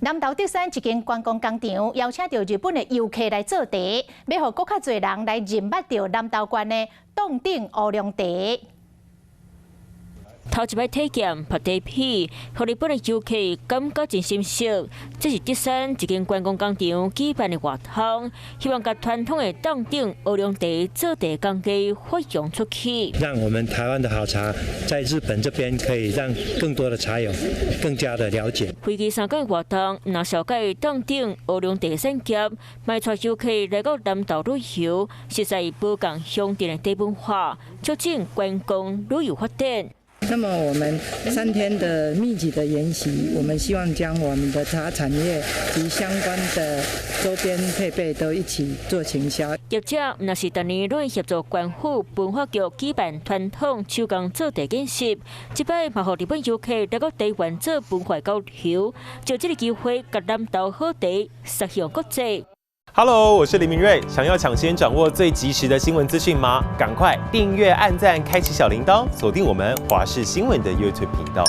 南投竹山一間觀光工廠邀請著日本的遊客來做茶，欲予閣較濟人來認捌著南投縣的凍頂烏龍茶。頭一擺體驗泡茶皮，予日本的遊客感覺真心適。這是竹山一間觀光工廠舉辦的活動，希望共傳統的凍頂烏龍茶做茶工藝發揚出去。讓我們台灣的好茶在日本這邊可以讓更多的茶友更加的了解。為期3天的活動，若紹介凍頂烏龍茶產業，嘛帶遊客來到南投旅遊，實在無仝鄉鎮的茶文化，促進觀光旅遊發展。那麼我們3天的密集的研習，我們希望將我們的茶產業及相關的周邊配備都一起做行銷。業者若是逐年攏會協助縣府文化局舉辦傳統手工做茶見習，這擺嘛予日本遊客來到台灣做文化交流，藉這个機會，共南投好茶殺向國際。 Hello，我是林明瑞。想要搶先掌握最及時的新聞資訊嗎？趕快訂閱、按讚、開啟小鈴鐺，鎖定我們華視新聞的 YouTube 頻道。